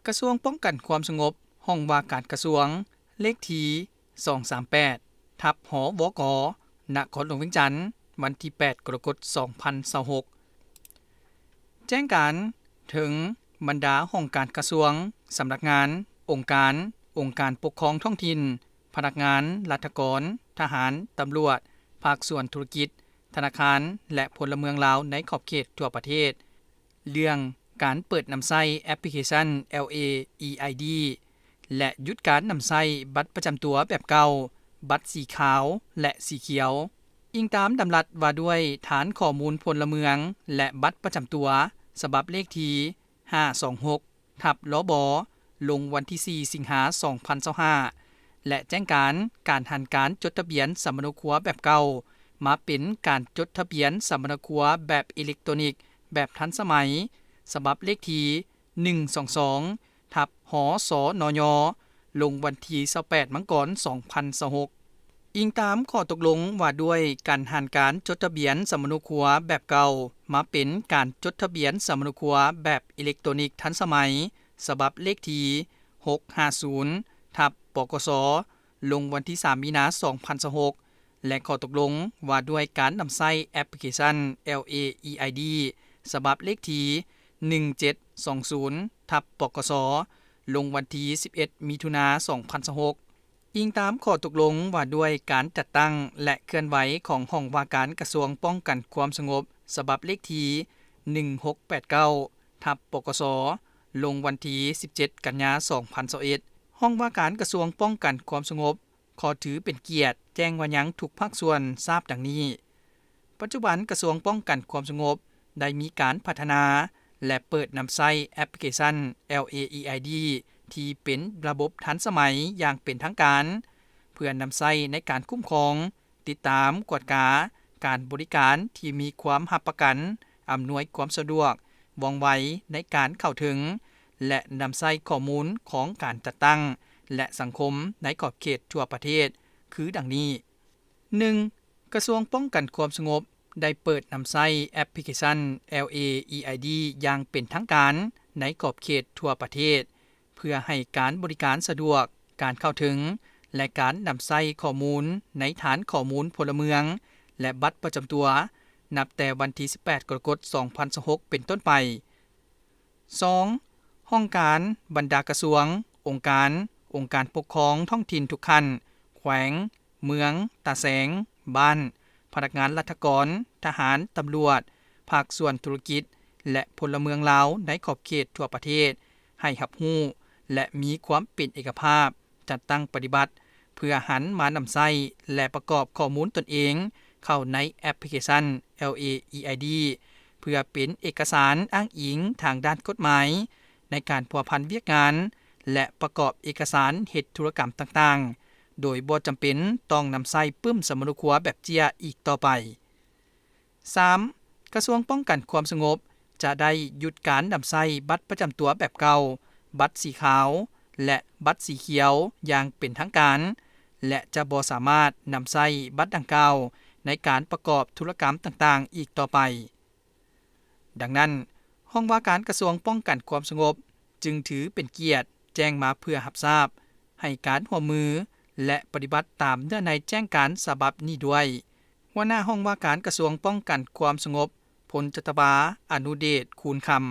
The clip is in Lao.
ກະຊວງປ້ອງກັນຄວາມສະຫງົບ, ຫ້ອງວ່າການກະຊວງ, ເລກທີສອງສາມແປດ ທັບ ຫວກ ນະຄອນຫຼວງວຽງຈັນ, ວັນທີແປດ ກໍລະກົດ ສອງພັນຊາວຫົກ. ແຈ້ງການເຖິງບັນດາຫ້ອງການກະຊວງ, ສຳນັກງານ, ອົງການ, ອົງການປົກຄອງທ້ອງຖິ່ນ, ພະນັກງານ, ລັດຖະກອນ, ທະຫານ, ຕຳຫຼວດ, ພາກສ່ວນທຸລະກິດ, ທະນາຄານ ແລະ ພົນລະເມືອງລາວໃນຂອບເຂດທົ່ວປະເທດ ເລື່ອງການເປີດນຳໃຊ້ແອັບພລິເຄຊັນ LAEID ແລະ ຢຸດການນຳໃຊ້ບັດປະຈຳຕົວແບບເກົ່າ, ບັດສີຂາວ ແລະ ສີຂຽວ. ອີງຕາມດຳລັດວ່າດ້ວຍຖານຂໍ້ມູນພົນລະເມືອງ ແລະ ບັດປະຈຳຕົວ ສະບັບເລກທີຫ້າສອງຫົກ ທັບ ລບ ລົງວັນທີສີ່ ສິງຫາ ສອງພັນຊາວຫ້າ ແລະ ແຈ້ງການ ການຫັນການຈົດທະບຽນສຳມະໂນຄົວແບບເກົ່າ ມາເປັນການຈົດທະບຽນສຳມະໂນຄົວແບບອີເລັກໂຕນິກ ແບບທັນສະໄໝ ສະບັບເລກທີໜຶ່ງສອງສອງ ທັບ ຫສນຍ ລົງວັນທີຊາວແປດ ມັງກອນ ສອງພັນຊາວຫົກ. ອີງຕາມຂໍ້ຕົກລົງວ່າດ້ວຍການຫັນການຈົດທະບຽນສຳມະໂນຄົວແບບເກົ່າ ມາເປັນການຈົດທະບຽນສຳມະໂນຄົວແບບອີເລັກໂຕນິກທັນສະໄໝ ສະບັບເລກທີຫົກຫ້າສູນ ທັບ ປກສ ລົງວັນທີສາມ ມີນາ ສອງພັນຊາວຫົກ ແລະ ຂໍ້ຕົກລົງວ່າດ້ວຍການນຳໃຊ້ແອັບພລິເຄຊັນ LAEID ສະບັບເລກທີໜຶ່ງເຈັດສອງສູນ ທັບ ປກສ ລົງວັນທີສິບເອັດ ມິຖຸນາ ສອງພັນຊາວຫົກ. ອີງຕາມຂໍ້ຕົກລົງວ່າດ້ວຍການຈັດຕັ້ງ ແລະ ເຄື່ອນໄຫວຂອງຫ້ອງວ່າການກະຊວງປ້ອງກັນຄວາມສະຫງົບ ສະບັບເລກທີໜຶ່ງຫົກແປດເກົ້າ ທັບ ປກສ ລົງວັນທີສິບເຈັດ ກັນຍາ ສອງພັນຊາວເອັດ. ຫ້ອງວ່າການກະຊວງປ້ອງກັນຄວາມສະຫງົບ ຂໍຖືເປັນກຽດແຈ້ງມາຍັງທຸກພາກສ່ວນຊາບດັ່ງນີ້. ປັດຈຸບັນກະຊວງປ້ອງກັນຄວາມສະຫງົບໄດ້ມີການພັດທະນາ ແລະ ເປີດນຳໃຊ້ແອັບພລິເຄຊັນ LAEID ທີ່ເປັນລະບົບທັນສະໄໝຢ່າງເປັນທາງການ ເພື່ອນຳໃຊ້ໃນການຄຸ້ມຄອງ, ຕິດຕາມ, ກວດກາການບໍລິການທີ່ມີຄວາມຮັບປະກັນ, ອຳນວຍຄວາມສະດວກ, ວ່ອງໄວໃນການເຂົ້າເຖິງ ແລະ ນຳໃຊ້ຂໍ້ມູນຂອງການຈັດຕັ້ງ ແລະ ສັງຄົມໃນຂອບເຂດທົ່ວປະເທດ ຄືດັ່ງນີ້. ໜຶ່ງ, ກະຊວງປ້ອງກັນຄວາມສະຫງົບໄດ້ເປີດນຳໃຊ້ແອັບພລິເຄຊັນ LAEID ຢ່າງເປັນທາງການໃນຂອບເຂດທົ່ວປະເທດ ເພື່ອໃຫ້ການບໍລິການສະດວກ, ການເຂົ້າເຖິງ ແລະ ການນຳໃຊ້ຂໍ້ມູນໃນຖານຂໍ້ມູນພົນລະເມືອງ ແລະ ບັດປະຈຳຕົວ ນັບແຕ່ວັນທີສິບແປດ ກໍລະກົດ ສອງພັນຊາວຫົກ ເປັນຕົ້ນໄປ. ສອງ, ຫ້ອງການ, ບັນດາກະຊວງ, ອົງການ, ອົງການປົກຄອງທ້ອງຖິ່ນທຸກຂັ້ນ, ແຂວງ, ເມືອງ, ຕາແສງ, ບ້ານ, ພະນັກງານລັດຖະກອນ, ທະຫານ, ຕຳຫຼວດ, ພາກສ່ວນທຸລະກິດ ແລະ ພົນລະເມືອງລາວໃນຂອບເຂດທົ່ວປະເທດ ໃຫ້ຮັບຮູ້ ແລະ ມີຄວາມເປັນເອກະພາບ ຈັດຕັ້ງປະຕິບັດ ເພື່ອຫັນມານຳໃຊ້ ແລະ ປະກອບຂໍ້ມູນຕົນເອງເຂົ້າໃນແອັບພລິເຄຊັນ LAEID ເພື່ອເປັນເອກະສານອ້າງອີງທາງດ້ານກົດໝາຍ ໃນການພົວພັນວຽກງານ ແລະ ປະກອບເອກະສານເຮັດທຸລະກຳຕ່າງໆ ໂດຍບໍ່ຈຳເປັນຕ້ອງນຳໃຊ້ປຶ້ມສຳມະໂນຄົວແບບເຈ້ຍອີກຕໍ່ໄປ. ສາມ, ກະຊວງປ້ອງກັນຄວາມສະຫງົບຈະໄດ້ຢຸດການນຳໃຊ້ບັດປະຈຳຕົວແບບເກົ່າ, ບັດສີຂາວ ແລະ ບັດສີຂຽວຢ່າງເປັນທາງການ ແລະ ຈະບໍ່ສາມາດນຳໃຊ້ບັດດັ່ງກ່າວໃນການປະກອບທຸລະກຳຕ່າງໆອີກຕໍ່ໄປ. ດັ່ງນັ້ນ, ຫ້ອງວ່າການກະຊວງປ້ອງກັນຄວາມສະຫງົບຈຶ່ງຖືເປັນກຽດແຈ້ງມາເພື່ອຮັບຊາບ, ໃຫ້ການຮ່ວມມື ແລະ ປະຕິບັດຕາມເນື້ອໃນແຈ້ງການສະບັບນີ້ດ້ວຍ. ຫົວໜ້າຫ້ອງວ່າການກະຊວງປ້ອງກັນຄວາມສະຫງົບ ພົນຈັດຕະວາ ອະນຸເດດ ຄູນຄຳ,